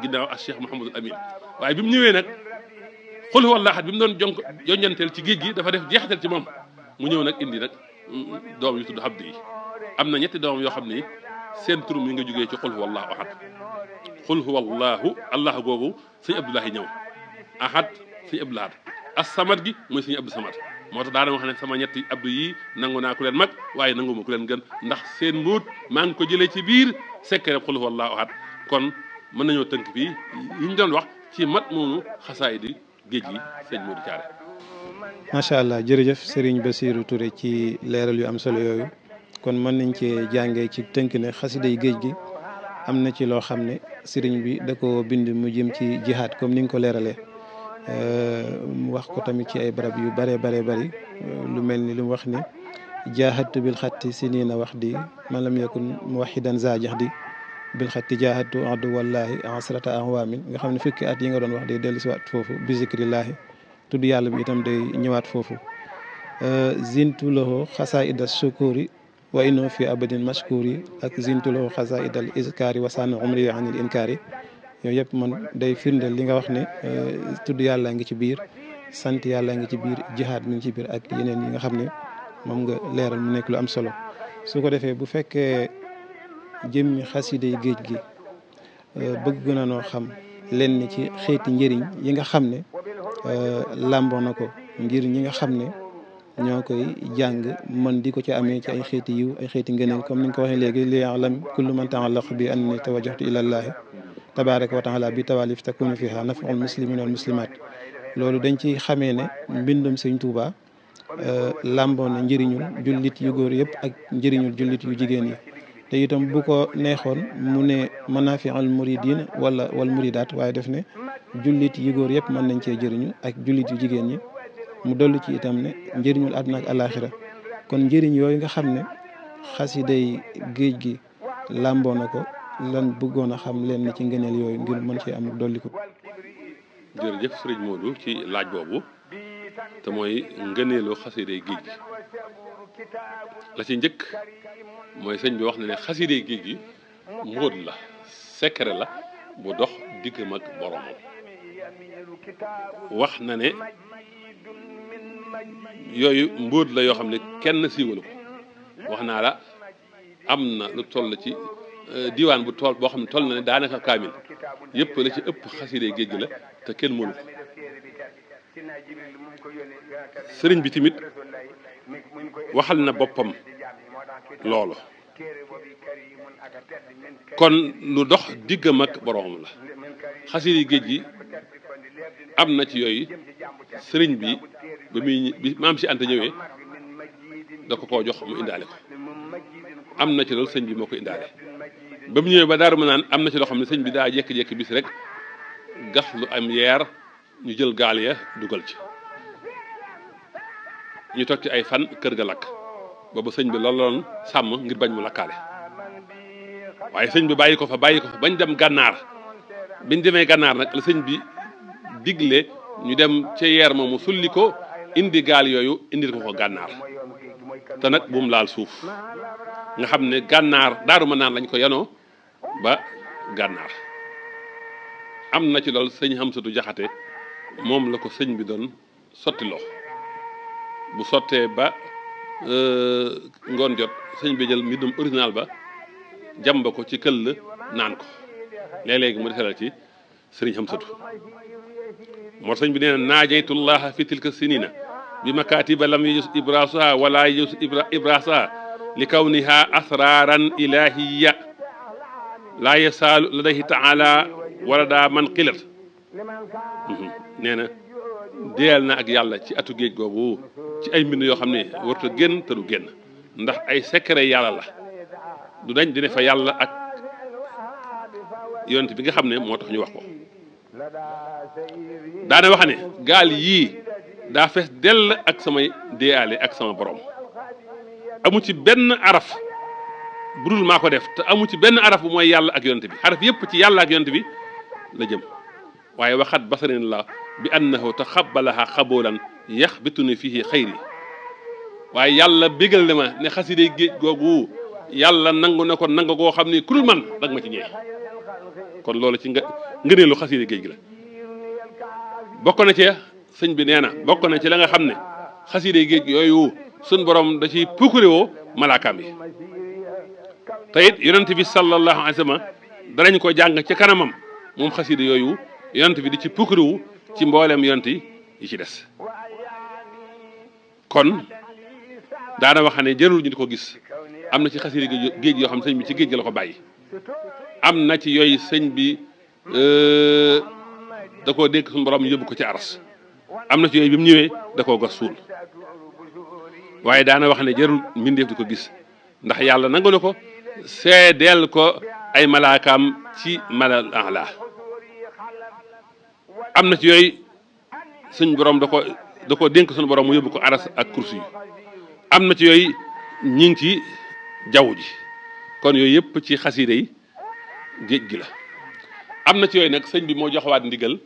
ginnaaw al Cheikh Mouhamadul Amin waaye bi mu ñëwee nag qul huwa allahu ahad bi mu doon jonjanteel ci géej gi dafa def jeexital ci moom mu ñëw nag indi nag doom yu tudd Abdu yi am na ñetti doom yoo xam ni seen turum yi nga jógee ci qul huwa allahu ahad qul huwa allahu allah googu sëñ Abdoulahi ñëw ahad sëñ Abdou Lahad as-samad gi mooy sëñ Abdou Samad moo tax daana wax ne sama ñetti abdu yi nangu naa ku leen mag waaye nangu ma ku leen gën ndax seen mbóot maa ngi ko jëlee ci biir secret qul huwa allahu ahad kon mën nañoo tënk fii yi ñu doon wax ci mat moomu xasaayidi géej gi sëñ Modou Thiaré. macha allah jërëjëf Serigne Bassirou Touré ci leeral yu am solo yooyu kon mën nañ cee jàngee ci tënk ne xasiday géej gi am na ci loo xam ne Serigne bi da ko bind mu jëm ci jihaad comme ni nga ko leeralee mu wax ko tamit ci ay barab yu bare bari lu mel ni lu mu wax ne jaahadtu bil xatti sinina wax di man lam yakun muwahidan zaajax di bil xatti jaahadtu addu wallahi asrata ahwamin nga xam ne fukki at yi nga doon wax day dellu si waat foofu bi zikrillaahi tudd yàlla bi itam day ñëwaat foofu zintu lahu xasaida sukuri wa inno fi abadin mashkuri ak zintu lahu xasaida al iskari wa sànn umri anil inkari yooyu yëpp man day firndeel li nga wax ne tudd yàlla ngi ci biir sant yàlla ngi ci biir jihaad mi ngi ci biir ak yeneen yi nga xam ne moom nga leeral mu nekk lu am solo su ko defee bu fekkee jëmmi xasiday géej gi bëgg na noo xam lenn ci xeeti njëriñ yi nga xam ne làmboo na ko ngir ñi nga xam ne ñoo koy jàng mën di ko ci amee ci ay xeeti yiw ay xeeti ngëneel comme ni nga ko waxee léegi li ya'lam kullu man ta'allaq bi anni tawajjahtu ilallahi tabaraka wa taala bi tawalif takunu fiha naf'ul muslimin wal muslimat loolu dañ ci xamee ne mbindum sëñ Tuuba làmboo na njëriñul jullit yu góor yëpp ak njëriñul jullit yu jigéen yi te itam bu ko neexoon mu ne manafi'ul muridin wala wal muridaat waaye def ne jullit yu góor yëpp mën nañ cee jëriñu ak jullit yu jigéen ñi mu dollu ci itam ne njëriñul àdduna ak alaxira kon njëriñ yooyu nga xam ne xasiday géej gi làmboo na ko lan bëggoon a xam leen ci ngëneel yooyu ngir mën ci am dolli ko. jërëjëf sëriñ Modou ci laaj boobu te mooy ngëneelu xasiday géej gi la ci njëkk mooy sëñ bi wax na ne xasiday géej gi mbóot la secret la bu dox diggam ak boromam wax na ne yooyu mbóot la yoo xam ne kenn siiwalu ko wax naa la am na lu toll ci diwaan bu tool boo xam ne toll na ne daanaka kaamil yëpp la ci ëpp xasiday géej gi la te kenn mënu ko sëriñ bi tamit waxal na boppam loolu kon lu dox diggam ak boroom la xasiday géej gi am na ci yooyu sëriñ bi ba muy bi maam si Anta ñëwee da ko koo jox mu indaale ko am na ci loolu sëñ bi moo ko indaale ba mu ñëwee ba Daaru Manaan am na ci loo xam ne sëñ bi daa jékki-jékki bis rek gas lu am yeer ñu jël gaal ya dugal ci ñu toog ci ay fan kër ga lakk boobu sëñ bi loolu loon sàmm ngir bañ mu lakkaale waaye sëñ bi bàyyi ko fa bañ dem gànnaar biñ demee gànnaar nag la sëñ bi digle ñu dem ca yeer moomu sulli ko indi gaal yooyu indil ko gànnaar te nag bu mu laal suuf nga xam ne gànnaar Daaru Manaan lañ ko yanoo ba gànnaar am na ci loolu sëñ Hamsatu Jaxate moom la ko sëñ bi doon sotti loo bu sottee ba ngoon jot sëñ bi jël mbindum original ba jàmba ko ci këll naan ko léeg-léegi mu defaral ci sëriñ Hamsatu moo sëñ bi nee na naajaytullaha fi tilka sinina bi makatiba lam yajus ibrasuha wala yajus ibrasa li kawniha asraran ilahiya laa yasaalu ladayhi taala wala daa man xilat nee na déyal na ak yàlla ci atu géej googu ci ay mbind yoo xam ne warut a génn te du génn ndax ay secret yàlla la du dañ dina fa yàlla ak yonent bi nga xam ne moo tax ñu wax ko daana wax ne gaal yii daa fees dell ak samay déyaale ak sama borom amu ci benn araf bu dul maa ko def te amu ci benn araf bu mooy yàlla ak yonent bi xaraf yépp ci yàlla ak yonent bi la jëm waaye waxat basarin la bi annahu taxabbalaha xaboolan yaxbituni fihi xayri waaye yàlla bégal ne ma ne xasiday géej googu yàlla nangu na ko nangu koo xam ne ku dul man dag ma ci ñee kon loolu ci ngëneelu xasiday géej gi la bokk na ci sëñ bi nee na bokk na ci la nga xam ne xasiday géej yooyu suñ borom da ciy pukkurewoo malaakaam yi te it yonent bi sallallahu alayhi wa sallam danañ ko jàng ci kanamam moom xasida yooyu yonent bi di ci pukkuriwu ci mboolem yonent yi ci des kon daana wax ne jërul ñu di ko gis am na ci xasida géej yoo xam ne sëñ bi ci géej gi la ko bàyyi am na ci yooyu sëñ bi da koo dégg suñu borom yóbbu ko ci aras am na ci yooyu bi mu ñëwee da koo gas suul waaye daana wax ne jërul mbindeef di ko gis ndax yàlla nangu na ko seedeel ko ay malaakaam ci malal ala am na ci yooyu suñ borom da ko dénk suñu borom mu yóbbu ko aras ak kursi yi am na ci yooyu ñi ngi ci jaww ji kon yooyu yëpp ci xasiida yi géej gi la am na ci yooyu nag sëñ bi moo joxawaat ndigal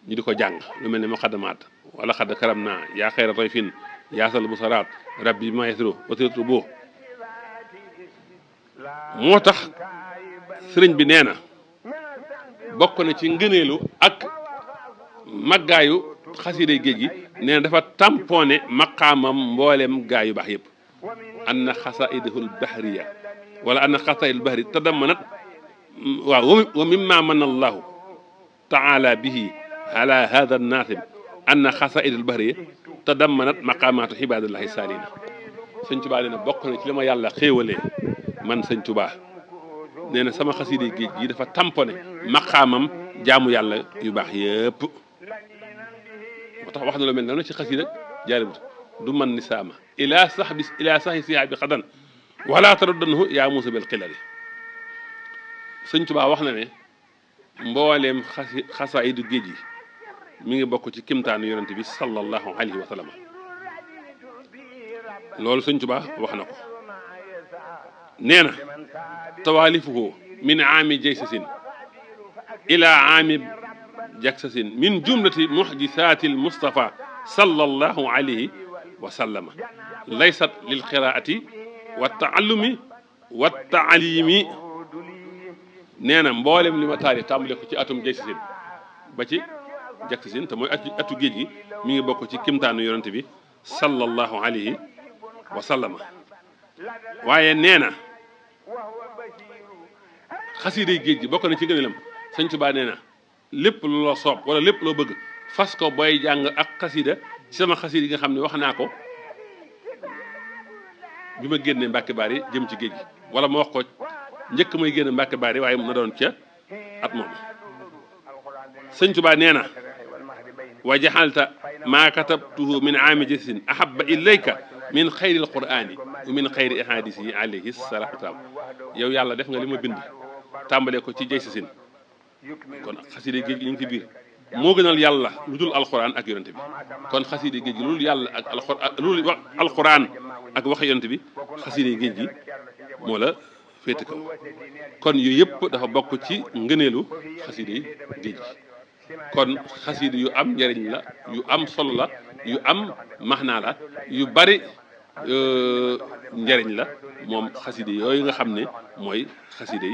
ñu di ko jàng lu mel ne muqaddamaat wala xadd karam naa yaa xayra rayfin yaasal busaraat rabbi bi ma yasro wasirtu boo moo tax sëriñ bi nee na bokk na ci ngëneelu ak màggaayu xasiiday géej gi nee na dafa tamponé maqaamam mboolem gaa yu baax yëpp anna xasaidahul bahriya wala anna xasaidul bahri tadammanat waaw wa mimma manna allahu taala bihi ala hada annaasim anna xasaidul bahriya tadammanat maqaamaatu xibaadillahi saalina sëñ Tuubaa nee na bokk na ci li ma yàlla xéewalee man sëñ Tuubaa nee na sama xasiiday géej gi dafa tamponé maqaamam jaamu yàlla yu baax yëpp moo tax wax na lu mel noonu ci xasiida jaaribut du man ni saama ila saxi siyaa bi xadan wala taraddanhu yaa muusa bil xilali sëñ Tuubaa wax na ne mbooleem xasaayidu géej yi mi ngi bokk ci kimtaanu yonent bi sallallahu alayhi wa sallam loolu sëñ Tuubaa wax na ko nee na tawaalifuhu min aami jaysasin ila aami jaksasin min jumlati muxjisaati almustafa sallallahu alayhi wa sallama laysat lil qiraati wa taallumi wa taalimi nee na mboolem li ma taarif tàmbale ko ci atum jaysasin ba ci jaksasin te mooy atu géej gi mi ngi bokk ci kimtaanu yonente bi sallallahu alayhi wa sallama waaye nee na xasiiday géej gi bokk na ci gëneelam sëñ Tuubaa nee na lépp lu la soob wala lépp loo bëgg fas ko booy jàng ak xasiida ci sama xasiida yi nga xam ne wax naa ko bi ma génnee Mbàkke Baari jëm ci géej gi wala ma wax ko njëkk may génne Mbàkke Baari waaye na doon ca at moom sëñ Tuubaa nee na wa jaxalta maa katabtuhu min aami jasin ahabba ilayka min xayri alqurani wa min xayri ahadis yi alayhi salaatu wasalaam yow yàlla def nga li ma bind tàmbalee ko ci jay sasin kon xasiida géej gi ñu ngi ci biir moo gënal yàlla lu dul alquran ak yonente bi kon xasiida géej gi lu dul yàlla ak alquran ak wax yonente bi xasiida géej gi moo la féete kaw kon yooyu yëpp dafa bokk ci ngëneelu xasiida géej gi kon xasiida yu am njariñ la yu am solo la yu am maxnaa la yu bari njariñ la moom xasiida yooyu nga xam ne mooy xasiida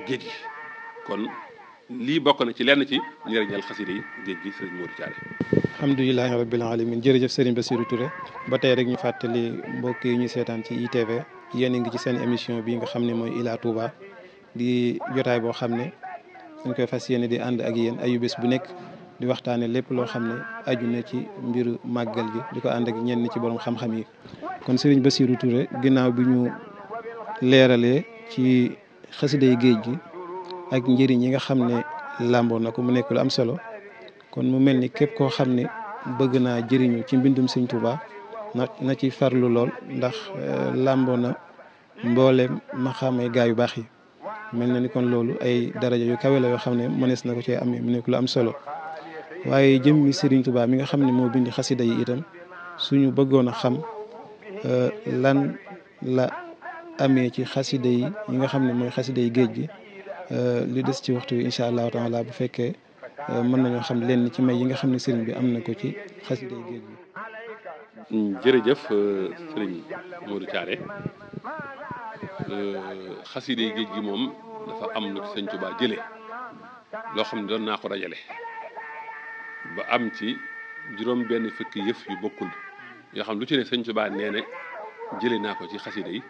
géej gi kon lii bokk na ci lenn ci njëriñal xasida yi géej gi sëriñ Modou Thiaré. alhamdulilahi rabbil alamin jërëjëf Serigne Bassirou Touré ba tey rek ñu fàttali mbokk yi ñu seetaan ci ITV yéen a ngi ci seen émission bi nga xam ne mooy Ila Touba di jotaay boo xam ne dañ koy fas yéene di ànd ak yéen ayu bés bu nekk di waxtaane lépp loo xam ne aju na ci mbiru màggal gi di ko ànd ak ñenn ci borom xam-xam yi. kon Serigne Bassirou Touré ginnaaw bi ñu leeralee ci xasiday géej gi ak njëriñ yi nga xam ne làmboo na ko mu nekk lu am solo kon mu mel ni képp koo xam ne bëgg naa jëriñu ci mbindum Sëñ Tuubaa na ci farlu lool ndax làmboo na mbooleem maxaamay gaa yu baax yi mel na ni kon loolu ay daraja yu kawe la yoo xam ne mënees na ko cee amee mu nekk lu am solo waaye jëmmi Sëriñ Tuubaa mi nga xam ne moo bindi xasida yi itam suñu bëggoon a xam lan la amee ci xasida yi nga xam ne mooy xasida yi géej gi li des ci waxtu wi incha allahu taala bu fekkee mën nañoo xam lenn ci may yi nga xam ne sëriñ bi am na ko ci xasida yi géej gi. jërëjëf sëriñ Modou Thiaré xasida yi géej gi moom dafa am lu ci Sëñ Tuubaa jële loo xam ne doon naa ko dajale ba am ci juróom benn fukki yëf yu bokkul yoo xam lu ci ne Sëñ Tuubaa nee na jële naa ko ci xasida yi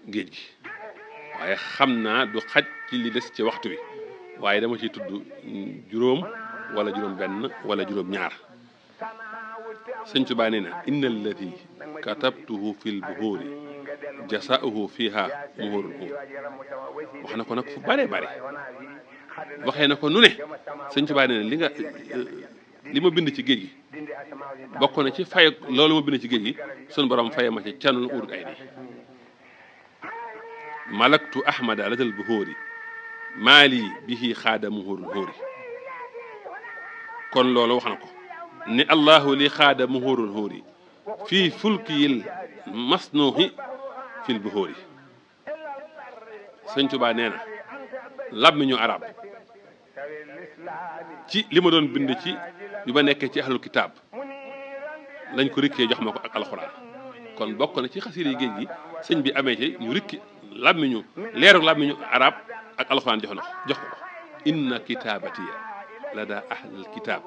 géej gi waaye xam naa du xaj ci li des ci waxtu wi waaye dama ciy tudd juróom wala juróom benn wala juróom ñaar Sëñ Tuubaa nee na inna alladi katabtuhu fil buhuri jasauhu fiha muhurul xuur wax na ko nag fu bare bare waxee na ko nu ne Sëñ Tuubaa nee na li ma bind ci géej gi bokk na ci fay loolu ma bind ci géej gi sunu borom faye ma ci canul urut ay nii malaktu ahmada ladal buhuri maali bihi xaada muhurul xuuri kon loolu wax na ko ni allahu li xaada muhurul xuuri fii fulkiyil masnuuhi fil buhuri Sëñ Tuubaa nee na làmmiñu arab ci li ma doon bind ci bi ma nekkee ci ahlul kitaab lañ ko rikkee jox ma ko ak alxuraan kon bokk na ci xasida yi géej gi sëñ bi amee ci ñu rikki làmmiñu leeru làmmiñu arab ak alxuraan jox ko inna kitaabatiya la daa ahlul kitaab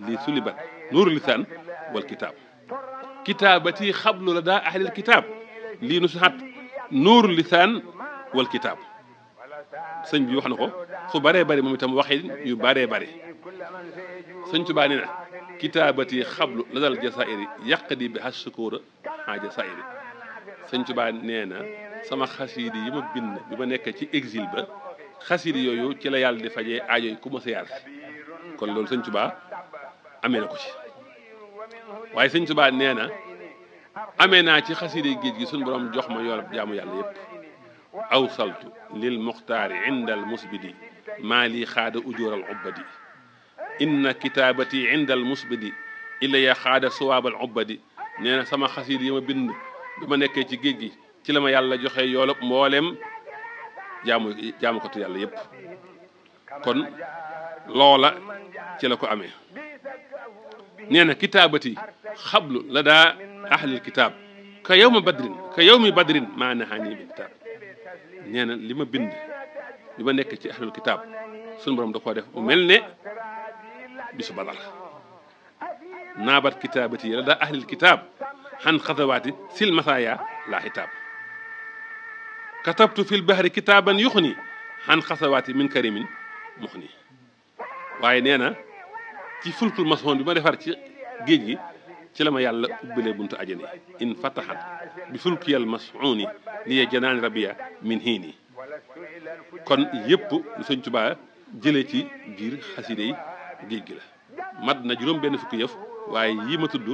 li sulibat nuuru lisaan wal kitaab kitaabati xablu la daa ahlil kitaab lii nu saxat nuuru lisaan wal kitaab sëñ bi wax na ko fu baree bari moom itam waxin yu baree bari Sëñ Tuubaa nee na kitaabati xablu la dal jasairi yàqdi bi hasukura a jasairi Sëñ Tuubaa nee na sama xasidi yi ma bind bi ma nekk ci exil ba xasidi yooyu ci la yàlla di fajee aajo yi ku ma sa yaar kon loolu Sëñ Tuubaa amee na ko ci waaye Sëñ Tuubaa nee na amee naa ci xasidi géej gi suñu borom jox ma yoolab jaamu yàlla yépp awsaltu lil muxtaari inda al musbidi maa lii xaada ujural ubbadi inna kitaabati inda al musbidi ilaya xaada suwaabal ubbadi nee na sama xasiid yi ma bind bi ma nekkee ci géej gi ci la ma yàlla joxe yoolab mboolem jaamukatu yàlla yépp kon loola ci la ko amee nee na kitaabati xablu la daa ahlil kitaab ka yawmi badrin maa nahaani bi kitaab nee na li ma bind li ma nekk ci ahlul kitaab sunu borom da koo def mu mel ne bisu Badar naabat kitaabati la daa ahlil kitaab xan xasawaati sil masaaya laa xitaab katabtu fil bahri kitaaban yuxni xan xasawaati min karimin muxni waaye nee na ci fulkul masoon bi ma defar ci géej gi ci la ma yàlla ubbilee buntu ajani in fatahat bi fulkiyal mas'uni liye janaan rabia min hiini kon yëpp lu Sëñ Tuubaa jëlee ci biir xaside yi géej gi la mat na juróom benn fukki yëf waaye yii ma tudd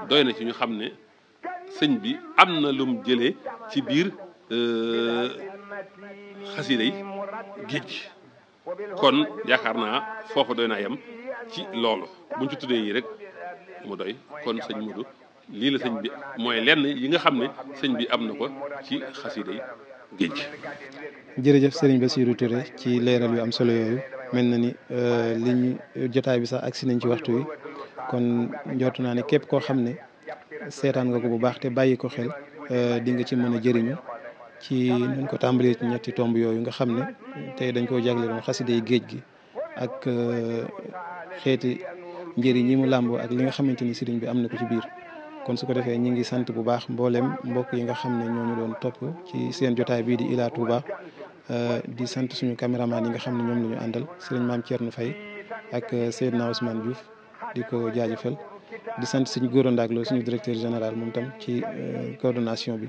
doy na ci ñu xam ne sëñ bi am na lum jëlee ci biir xaside yi géej gi kon yaakaar naa foofu doy naa yem ci loolu buñ ci tuddee yi rek mu doy kon sëñ Modou lii la sëñ bi mooy lenn yi nga xam ne sëñ bi am na ko ci xasida yi géej gi. jërëjëf Serigne Bassirou Touré ci leeral yu am solo yooyu mel na ni li ñu jotaay bi sax agsi nañ ci waxtu wi kon njortu naa ne képp koo xam ne seetaan nga ko bu baax te bàyyi ko xel di nga ci mën a jëriñu ci nuñ ko tàmbalee ci ñetti tomb yooyu nga xam ne tey dañ koo jagleeloon xasida yi géej gi ak xeeti njëriñ yi mu làmboo ak li nga xamante ni sëriñ bi am na ko ci biir. kon su ko defee ñi ngi sant bu baax mboolem mbokk yi nga xam ne ñoo ñu doon topp ci seen jotaay bii di Ila Touba di sant suñu caméraman yi nga xam ne ñoom la ñu àndal sëriñ Maam Thierno Faye ak Seydina Ousmane Diouf di ko jaajëfal di sant suñu Gora Ndaak Lo suñu directeur général moom tam ci coordination bi.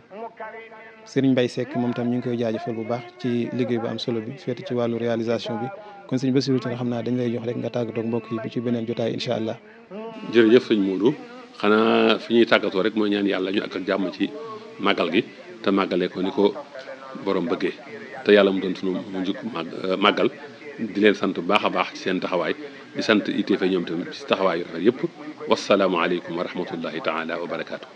Sëriñ Mbaye Seck moom tam ñu ngi koy jaajëfal bu baax ci liggéey bu am solo bi féete ci wàllu réalisation bi kon sëñ Bassirou Tine xam naa dañ lay jox rek nga tàggatoo ak mbokk yi bu ci beneen jotaay incha allah. jërëjëf sëñ Modou xanaa fi ñuy tàggatoo rek mooy ñaan yàlla ñu ak jàmm ci màggal gi te màggalee ko ni ko borom bëggee te yàlla mu doon sunu mu njëkk màggal di leen sant bu baax a baax ci seen taxawaay di sant ITV ñoom tamit ci taxawaay yu rafet yëpp wasalaamualeykum wa rahmatullahi taala wa barakaatu.